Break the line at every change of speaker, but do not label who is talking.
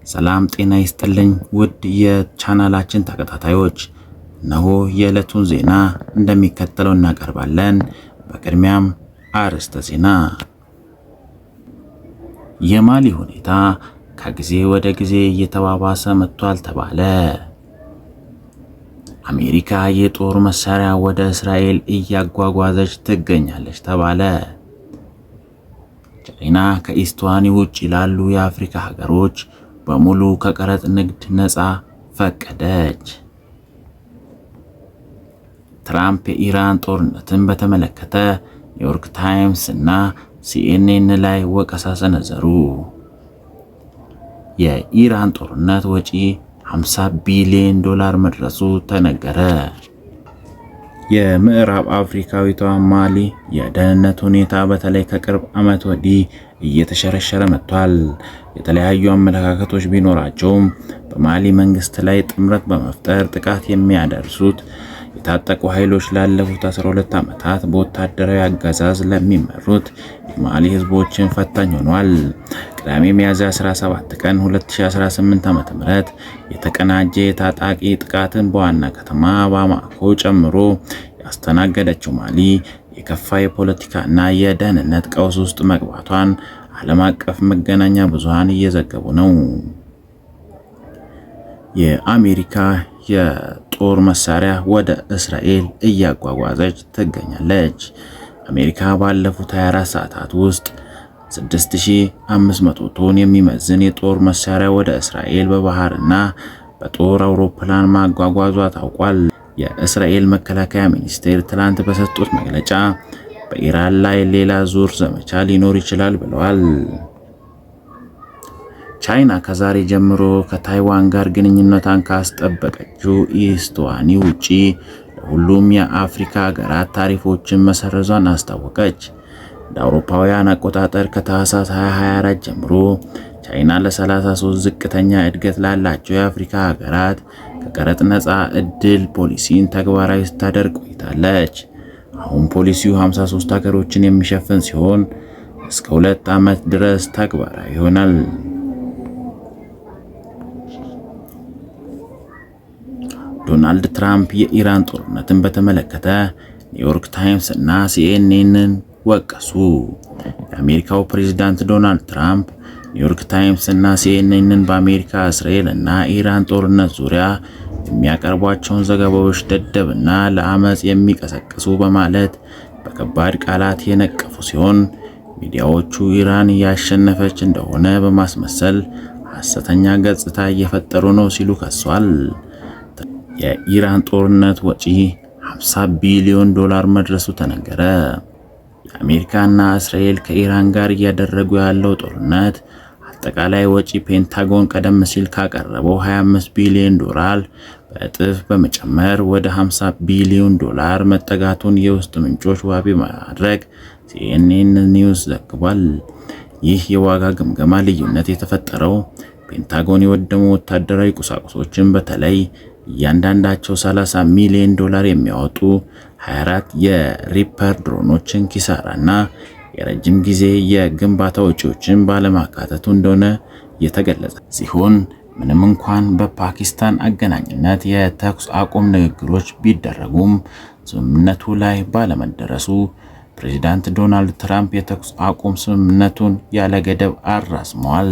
ሰላም ጤና ይስጥልኝ ውድ የቻናላችን ተከታታዮች፣ እነሆ የዕለቱን ዜና እንደሚከተለው እናቀርባለን። በቅድሚያም አርዕስተ ዜና። የማሊ ሁኔታ ከጊዜ ወደ ጊዜ እየተባባሰ መጥቷል ተባለ። አሜሪካ የጦር መሳሪያ ወደ እስራኤል እያጓጓዘች ትገኛለች ተባለ። ቻይና ከኢስዋቲኒ ውጭ ላሉ የአፍሪካ ሀገሮች በሙሉ ከቀረጥ ንግድ ነፃ ፈቀደች። ትራምፕ የኢራን ጦርነትን በተመለከተ ኒውዮርክ ታይምስ እና ሲኤንኤን ላይ ወቀሳ ሰነዘሩ። የኢራን ጦርነት ወጪ 50 ቢሊዮን ዶላር መድረሱ ተነገረ። የምዕራብ አፍሪካዊቷ ማሊ የደህንነት ሁኔታ በተለይ ከቅርብ ዓመት ወዲህ እየተሸረሸረ መጥቷል። የተለያዩ አመለካከቶች ቢኖራቸውም በማሊ መንግስት ላይ ጥምረት በመፍጠር ጥቃት የሚያደርሱት የታጠቁ ኃይሎች ላለፉት 12 ዓመታት በወታደራዊ አገዛዝ ለሚመሩት የማሊ ህዝቦችን ፈታኝ ሆኗል። ቅዳሜ ሚያዝያ 17 ቀን 2018 ዓ.ም የተቀናጀ የታጣቂ ጥቃትን በዋና ከተማ ባማኮ ጨምሮ ያስተናገደችው ማሊ የከፋ የፖለቲካና የደህንነት ቀውስ ውስጥ መግባቷን ዓለም አቀፍ መገናኛ ብዙሃን እየዘገቡ ነው። የአሜሪካ የጦር መሳሪያ ወደ እስራኤል እያጓጓዘች ትገኛለች። አሜሪካ ባለፉት 24 ሰዓታት ውስጥ 6500 ቶን የሚመዝን የጦር መሳሪያ ወደ እስራኤል በባህርና በጦር አውሮፕላን ማጓጓዟ ታውቋል። የእስራኤል መከላከያ ሚኒስቴር ትላንት በሰጡት መግለጫ በኢራን ላይ ሌላ ዙር ዘመቻ ሊኖር ይችላል ብለዋል። ቻይና ከዛሬ ጀምሮ ከታይዋን ጋር ግንኙነቷን ካስጠበቀችው ኢስዋቲኒ ውጪ ለሁሉም የአፍሪካ ሀገራት ታሪፎችን መሰረዟን አስታወቀች። እንደ አውሮፓውያን አቆጣጠር ከታህሳስ 2024 ጀምሮ ቻይና ለ33 ዝቅተኛ እድገት ላላቸው የአፍሪካ ሀገራት ከቀረጥ ነፃ እድል ፖሊሲን ተግባራዊ ስታደርግ ቆይታለች። አሁን ፖሊሲው 53 ሀገሮችን የሚሸፍን ሲሆን እስከ 2 ዓመት ድረስ ተግባራዊ ይሆናል። ዶናልድ ትራምፕ የኢራን ጦርነትን በተመለከተ ኒውዮርክ ታይምስ እና ሲኤንኤንን ወቀሱ። የአሜሪካው ፕሬዝዳንት ዶናልድ ትራምፕ ኒውዮርክ ታይምስ እና ሲኤንኤንን በአሜሪካ፣ እስራኤል እና ኢራን ጦርነት ዙሪያ የሚያቀርቧቸውን ዘገባዎች ደደብና ለአመፅ የሚቀሰቅሱ በማለት በከባድ ቃላት የነቀፉ ሲሆን፣ ሚዲያዎቹ ኢራን እያሸነፈች እንደሆነ በማስመሰል ሐሰተኛ ገጽታ እየፈጠሩ ነው ሲሉ ከሷል። የኢራን ጦርነት ወጪ 50 ቢሊዮን ዶላር መድረሱ ተነገረ። የአሜሪካና እስራኤል ከኢራን ጋር እያደረጉ ያለው ጦርነት አጠቃላይ ወጪ ፔንታጎን ቀደም ሲል ካቀረበው 25 ቢሊዮን ዶላር በእጥፍ በመጨመር ወደ 50 ቢሊዮን ዶላር መጠጋቱን የውስጥ ምንጮች ዋቢ በማድረግ ሲኤንኤን ኒውስ ዘግቧል። ይህ የዋጋ ግምገማ ልዩነት የተፈጠረው ፔንታጎን የወደሙ ወታደራዊ ቁሳቁሶችን፣ በተለይ እያንዳንዳቸው 30 ሚሊዮን ዶላር የሚያወጡ 24 የሪፐር ድሮኖችን ኪሳራና የረጅም ጊዜ የግንባታ ወጪዎችን ባለማካተቱ እንደሆነ የተገለጸ ሲሆን፣ ምንም እንኳን በፓኪስታን አገናኝነት የተኩስ አቁም ንግግሮች ቢደረጉም ስምምነቱ ላይ ባለመደረሱ ፕሬዚዳንት ዶናልድ ትራምፕ የተኩስ አቁም ስምምነቱን ያለ ገደብ አራዝመዋል።